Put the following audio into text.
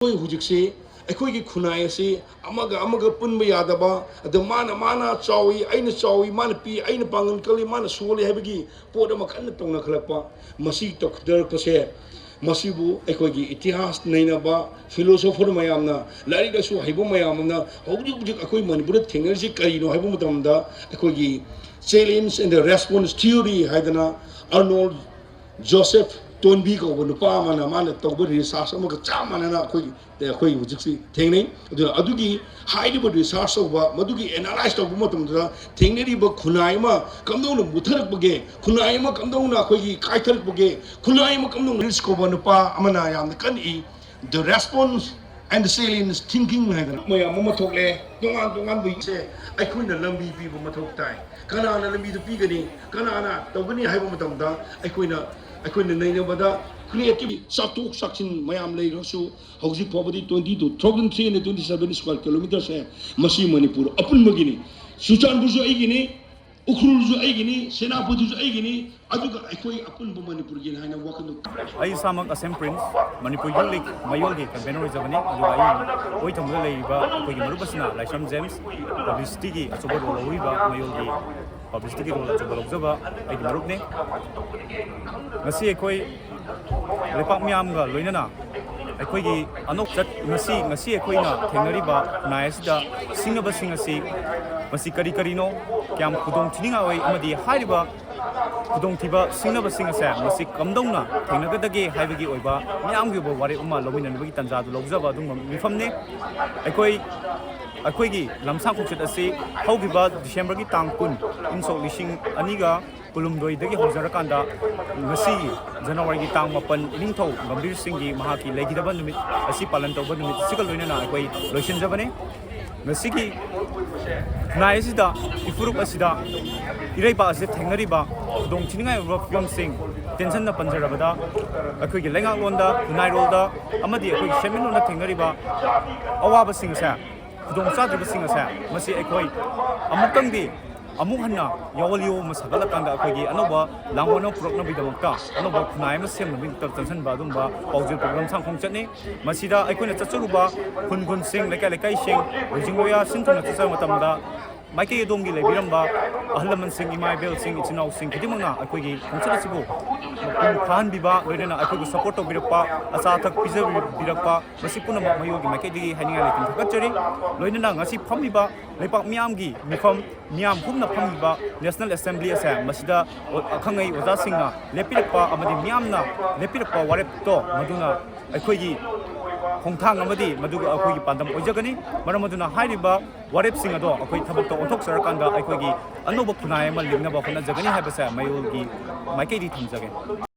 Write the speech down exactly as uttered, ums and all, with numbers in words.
ꯑꯩꯈꯣꯏ ꯍꯧꯖꯤꯛꯁꯤ ꯑꯩꯈꯣꯏꯒꯤ ꯈꯨꯟꯅꯥꯏ ꯑꯁꯤ ꯑꯃꯒ ꯑꯃꯒ ꯄꯨꯟꯕ ꯌꯥꯗꯕ, ꯑꯗ ꯃꯥꯅ, ꯃꯥꯅ ꯆꯥꯎꯏ, ꯑꯩꯅ ꯆꯥꯎꯏ, ꯃꯥꯅ ꯄꯤ, ꯑꯩꯅ ꯄꯥꯡꯒꯜ ꯀꯜꯂꯤ, ꯃꯥꯅ ꯁꯣꯜꯂꯤ ꯍꯥꯏꯕꯒꯤ ꯄꯣꯠ ꯑꯃ ꯀꯟꯅ ꯇꯧꯅꯈꯠꯂꯛꯄ, ꯃꯁꯤ ꯇꯧꯈꯠꯂꯛꯄꯁꯦ, ꯃꯁꯤꯕꯨ ꯑꯩꯈꯣꯏꯒꯤ ꯏꯇꯤꯍꯥꯁ ꯅꯩꯅꯕ ꯐꯤꯂꯣꯁꯣꯐꯔ ꯃꯌꯥꯝꯅ, ꯂꯥꯏꯔꯤꯛ ꯂꯥꯏꯁꯨ ꯍꯩꯕ ꯃꯌꯥꯝ ꯑꯃꯅ ꯍꯧꯖꯤꯛ ꯍꯧꯖꯤꯛ ꯑꯩꯈꯣꯏ ꯃꯅꯤꯄꯨꯔꯗ ꯊꯦꯡꯅꯔꯤꯁꯤ ꯀꯔꯤꯅꯣ ꯍꯥꯏꯕ ꯃꯇꯝꯗ, ꯑꯩꯈꯣꯏꯒꯤ challenge and the response theory ꯍꯥꯏꯗꯅ ꯑꯔꯅꯣꯜ ꯖꯣꯁꯦꯐ ꯇꯣꯟꯕꯤ ꯀꯧꯕ ꯅꯨꯄꯥ ꯑꯃꯅ ꯃꯥꯅ ꯇꯧꯕ ꯔꯤꯁꯥꯔꯁ ꯑꯃꯒ ꯆꯞ ꯃꯥꯟꯅꯅ ꯑꯩꯈꯣꯏꯒꯤ, ꯑꯩꯈꯣꯏ ꯍꯧꯖꯤꯛꯁꯤ ꯊꯦꯡꯅꯩ꯫ ꯑꯗꯨꯅ ꯑꯗꯨꯒꯤ ꯍꯥꯏꯔꯤꯕ ꯔꯤꯁꯥꯔꯁ ꯇꯧꯕ, ꯃꯗꯨꯒꯤ ꯑꯦꯅꯥꯂꯥꯏꯁ ꯇꯧꯕ ꯃꯇꯝꯗ ꯊꯦꯡꯅꯔꯤꯕ ꯈꯨꯟꯅꯥꯏ ꯑꯃ ꯀꯝꯗꯧꯅ ꯃꯨꯠꯊꯔꯛꯄꯒꯦ, ꯈꯨꯟꯅꯥꯏ ꯑꯃ ꯀꯝꯗꯧꯅ ꯑꯩꯈꯣꯏꯒꯤ ꯀꯥꯏꯊꯔꯛꯄꯒꯦ, ꯈꯨꯟꯅꯥꯏ ꯑꯃ ꯀꯝꯗꯧꯅ ꯔꯤꯁ ꯀꯧꯕ ꯅꯨꯄꯥ ꯑꯃꯅ ꯌꯥꯝꯅ ꯀꯟꯅ E. The response and the challenge thinking ꯍꯥꯏꯗꯅ ꯃꯌꯥꯝ ꯑꯃ ꯊꯣꯛꯂꯦ꯫ ꯇꯣꯉꯥꯟ ꯇꯣꯉꯥꯟꯕ ꯏꯁꯦ ꯑꯩꯈꯣꯏꯅ ꯂꯝꯕꯤ ꯄꯤꯕ ꯃꯊꯧ ꯇꯥꯏ꯫ ꯀꯅꯥꯅ ꯂꯝꯕꯤꯗꯨ ꯄꯤꯒꯅꯤ, ꯀꯅꯥꯅ ꯇꯧꯒꯅꯤ ꯍꯥꯏꯕ ꯃꯇꯝꯗ ꯑꯩꯈꯣꯏꯅ, ꯑꯩꯈꯣꯏꯅ ꯅꯩꯅꯕꯗ ꯀ꯭ꯔꯤꯌꯦꯇꯤꯕ ꯆꯥꯊꯣꯛ ꯆꯥꯁꯤꯟ ꯃꯌꯥꯝ ꯂꯩꯔꯒꯁꯨ, ꯍꯧꯖꯤꯛ ꯐꯥꯎꯕꯗꯤ twenty two thousand three hundred twenty seven square kilometerꯁꯦ ꯃꯁꯤ ꯃꯅꯤꯄꯨꯔ ꯑꯄꯨꯟꯕꯒꯤꯅꯤ꯫ ꯆꯨꯔꯆꯥꯟꯄꯨꯔꯁꯨ ꯑꯩꯒꯤꯅꯤ, ꯎꯈ꯭ꯔꯨꯜꯁꯨ ꯑꯩꯒꯤꯅꯤ, ꯁꯦꯅꯥꯄꯇꯤꯁꯨ ꯑꯩꯒꯤꯅꯤ, ꯑꯗꯨꯒ ꯑꯩꯈꯣꯏ ꯑꯄꯨꯟꯕ ꯃꯅꯤꯄꯨꯔꯒꯤꯅꯤ ꯍꯥꯏꯅ ꯋꯥꯈꯜꯗꯣ ꯑꯩ ꯏꯁꯥꯃꯛ ꯑꯁꯦꯝ ꯄ꯭ꯔꯤꯟꯁ, ꯃꯅꯤꯄꯨꯔ ꯌꯨꯠ ꯂꯤꯒ ꯃꯌꯣꯜꯒꯤ ꯀꯟꯚꯦꯅꯔ ꯑꯣꯏꯖꯕꯅꯤ꯫ ꯑꯗꯨꯒ ꯑꯩ ꯑꯣꯏ ꯊꯪꯕꯗ ꯂꯩꯔꯤꯕ ꯑꯩꯈꯣꯏꯒꯤ ꯃꯔꯨꯞ ꯑꯁꯤꯅ ꯂꯥꯏꯁ꯭ꯔꯝ ꯖꯦꯝꯁ, ꯄꯕ꯭ꯂꯤꯁꯤꯇꯤꯒꯤ ꯑꯆꯧꯕ ꯔꯣꯜ ꯂꯧꯔꯤꯕ, ꯃꯌꯣꯜꯒꯤ ꯄꯕ꯭ꯂꯤꯁꯤꯇꯤꯒꯤ ꯔꯣꯜ ꯑꯆꯧꯕ ꯂꯧꯖꯕ ꯑꯩꯒꯤ ꯃꯔꯨꯞꯅꯤ꯫ ꯉꯁꯤ ꯑꯩꯈꯣꯏ ꯂꯩꯄꯥꯛ ꯃꯤꯌꯥꯝꯒ ꯂꯣꯏꯅꯅ ꯑꯩꯈꯣꯏꯒꯤ ꯑꯅꯧ ꯆꯠ-, ꯉꯁꯤ, ꯉꯁꯤ ꯑꯩꯈꯣꯏꯅ ꯊꯦꯡꯅꯔꯤꯕ ꯈꯨꯟꯅꯥꯏ ꯑꯁꯤꯗ ꯁꯤꯡꯅꯕꯁꯤꯡ ꯑꯁꯤ ꯃꯁꯤ ꯀꯔꯤ ꯀꯔꯤꯅꯣ, ꯀꯌꯥꯝ ꯈꯨꯗꯣꯡ ꯊꯤꯅꯤꯡꯉꯥꯏ ꯑꯣꯏ, ꯑꯃꯗꯤ ꯍꯥꯏꯔꯤꯕ ꯈꯨꯗꯣꯡꯊꯤꯕ ꯁꯤꯡꯅꯕꯁꯤꯡ ꯑꯁꯦ ꯃꯁꯤ ꯀꯝꯗꯧꯅ ꯊꯦꯡꯅꯒꯗꯒꯦ ꯍꯥꯏꯕꯒꯤ ꯑꯣꯏꯕ ꯃꯤꯌꯥꯝꯒꯤ ꯑꯣꯏꯕ ꯋꯥꯔꯦꯞ ꯑꯃ ꯂꯧꯃꯤꯟꯅꯅꯕꯒꯤ ꯇꯥꯟꯖꯥꯗꯨ ꯂꯧꯖꯕ ꯑꯗꯨꯒꯨꯝꯕ ꯃꯤꯐꯝꯅꯤ꯫ ꯑꯩꯈꯣꯏ, ꯑꯩꯈꯣꯏꯒꯤ ꯂꯝꯁꯥꯡ ꯈꯣꯡꯆꯠ ꯑꯁꯤ ꯍꯧꯈꯤꯕ ꯗꯤꯁꯦꯝꯕꯔꯒꯤ ꯇꯥꯡ ꯀꯨꯟ, ꯏꯪ ꯁꯣꯛ ꯂꯤꯁꯤꯡ ꯑꯅꯤꯒ ꯀꯨꯟꯍꯨꯝꯗꯣꯏꯗꯒꯤ ꯍꯧꯖꯔꯀꯥꯟꯗ ꯉꯁꯤꯒꯤ ꯖꯅꯋꯥꯔꯤꯒꯤ ꯇꯥꯡ ꯃꯥꯄꯟ, ꯏꯅꯤꯡꯊꯧ ꯒꯝꯚꯤꯔ ꯁꯤꯡꯒꯤ ꯃꯍꯥꯛꯀꯤ ꯂꯩꯈꯤꯗꯕ ꯅꯨꯃꯤꯠ ꯑꯁꯤ ꯄꯥꯂꯟ ꯇꯧꯕ ꯅꯨꯃꯤꯠ ꯑꯁꯤꯒ ꯂꯣꯏꯅꯅ ꯑꯩꯈꯣꯏ ꯂꯣꯏꯁꯤꯟꯖꯕꯅꯤ꯫ ꯉꯁꯤꯒꯤ ꯈꯨꯟꯅꯥꯏ ꯑꯁꯤꯗ, ꯏꯐꯨꯔꯨꯞ ꯑꯁꯤꯗ ꯏꯔꯩꯕꯥꯛ ꯑꯁꯤꯗ ꯊꯦꯡꯅꯔꯤꯕ ꯈꯨꯗꯣꯡ ꯊꯤꯅꯤꯡꯉꯥꯏ ꯑꯣꯏꯕ ꯐꯤꯕꯝꯁꯤꯡ, ꯇꯦꯟꯁꯟꯅ ꯄꯟꯖꯔꯕꯗ, ꯑꯩꯈꯣꯏꯒꯤ ꯂꯩꯉꯥꯛꯂꯣꯟꯗ, ꯈꯨꯟꯅꯥꯏꯔꯣꯜꯗ ꯑꯃꯗꯤ ꯑꯩꯈꯣꯏꯒꯤ ꯁꯦꯟꯃꯤꯠꯂꯣꯟꯗ ꯊꯦꯡꯅꯔꯤꯕ ꯑꯋꯥꯕꯁꯤꯡ ꯑꯁꯦ, ꯈꯨꯗꯣꯡ ꯆꯥꯗ꯭ꯔꯤꯕꯁꯤꯡ ꯑꯁꯦ, ꯃꯁꯤ ꯑꯩꯈꯣꯏ ꯑꯃꯨꯛꯇꯪꯗꯤ ꯑꯃꯨꯛ ꯍꯟꯅ ꯌꯥꯋꯣꯂꯤꯌꯣ ꯑꯃ ꯁꯥꯒꯠꯂꯀꯥꯟꯗ ꯑꯩꯈꯣꯏꯒꯤ ꯑꯅꯧꯕ ꯂꯥꯡꯕꯟ ꯑꯃ ꯄꯨꯔꯛꯅꯕꯒꯤꯗꯃꯛꯇ, ꯑꯅꯧꯕ ꯈꯨꯟꯅꯥꯏ ꯑꯃ ꯁꯦꯝꯅꯕꯒꯤꯗꯃꯛꯇ ꯆꯪꯁꯤꯟꯕ ꯑꯗꯨꯒꯨꯝꯕ ꯄꯥꯎꯖꯦꯜ ꯄ꯭ꯔꯣꯒ꯭ꯔꯥꯝ ꯁꯥꯡ ꯈꯣꯡꯆꯠꯅꯤ꯫ ꯃꯁꯤꯗ ꯑꯩꯈꯣꯏꯅ ꯆꯠꯆꯔꯨꯕ ꯈꯨꯟ ꯈꯨꯟꯁꯤꯡ, ꯂꯩꯀꯥꯏ ꯂꯩꯀꯥꯏꯁꯤꯡ, ꯂꯨꯆꯤꯡ ꯂꯣꯌꯥ ꯁꯤꯟ ꯊꯨꯡꯅ ꯆꯠꯆꯕ ꯃꯇꯝꯗ, ꯃꯥꯏꯀꯩ ꯑꯗꯣꯝꯒꯤ ꯂꯩꯕꯤꯔꯝꯕ ꯑꯍꯜ ꯂꯃꯟꯁꯤꯡ, ꯏꯃꯥ ꯏꯕꯦꯜꯁꯤꯡ, ꯏꯆꯤꯟ ꯏꯅꯥꯎꯁꯤꯡ ꯈꯨꯗꯤꯡꯃꯛꯅ ꯑꯩꯈꯣꯏꯒꯤ ꯈꯣꯡꯆꯠ ꯑꯁꯤꯕꯨ ꯃꯄꯨꯡ ꯐꯥꯍꯟꯕꯤꯕ, ꯂꯣꯏꯅꯅ ꯑꯩꯈꯣꯏꯕꯨ ꯁꯄꯣꯔꯠ ꯇꯧꯕꯤꯔꯛꯄ, ꯑꯆꯥ ꯑꯊꯛ ꯄꯤꯖꯕꯤꯔꯛꯄ, ꯃꯁꯤ ꯄꯨꯝꯅꯃꯛ ꯃꯌꯣꯜꯒꯤ ꯃꯥꯏꯀꯩꯗꯒꯤ ꯍꯥꯏꯅꯤꯡꯉꯥꯏ ꯂꯩꯇꯅ ꯊꯥꯒꯠꯆꯔꯤ꯫ ꯂꯣꯏꯅꯅ ꯉꯁꯤ ꯐꯝꯃꯤꯕ ꯂꯩꯄꯥꯛ ꯃꯤꯌꯥꯝꯒꯤ ꯃꯤꯐꯝ, ꯃꯤꯌꯥꯝ ꯄꯨꯝꯅ ꯐꯝꯃꯤꯕ National Assembly ꯑꯁꯦ, ꯃꯁꯤꯗ ꯑꯈꯪ ꯑꯍꯩ ꯑꯣꯖꯥꯁꯤꯡꯅ ꯂꯦꯞꯄꯤꯔꯛꯄ ꯑꯃꯗꯤ ꯃꯤꯌꯥꯝꯅ ꯂꯦꯞꯄꯤꯔꯛꯄ ꯋꯥꯔꯦꯞꯇꯣ, ꯃꯗꯨꯅ ꯑꯩꯈꯣꯏꯒꯤ ꯈꯣꯡꯊꯥꯡ ꯑꯃꯗꯤ ꯃꯗꯨꯒ ꯑꯩꯈꯣꯏꯒꯤ ꯄꯥꯟꯗꯝ ꯑꯣꯏꯖꯒꯅꯤ꯫ ꯃꯔꯝ ꯑꯗꯨꯅ ꯍꯥꯏꯔꯤꯕ ꯋꯥꯔꯦꯞꯁꯤꯡ ꯑꯗꯣ ꯑꯩꯈꯣꯏ ꯊꯕꯛꯇ ꯑꯣꯟꯊꯣꯛꯆꯔꯀꯥꯟꯗ ꯑꯩꯈꯣꯏꯒꯤ ꯑꯅꯧꯕ ꯈꯨꯟꯅꯥꯏ ꯑꯃ ꯂꯤꯡꯅꯕ ꯍꯣꯠꯅꯖꯒꯅꯤ ꯍꯥꯏꯕꯁꯦ ꯃꯌꯣꯜꯒꯤ ꯃꯥꯏꯀꯩꯗꯒꯤ ꯊꯝꯖꯒꯦ꯫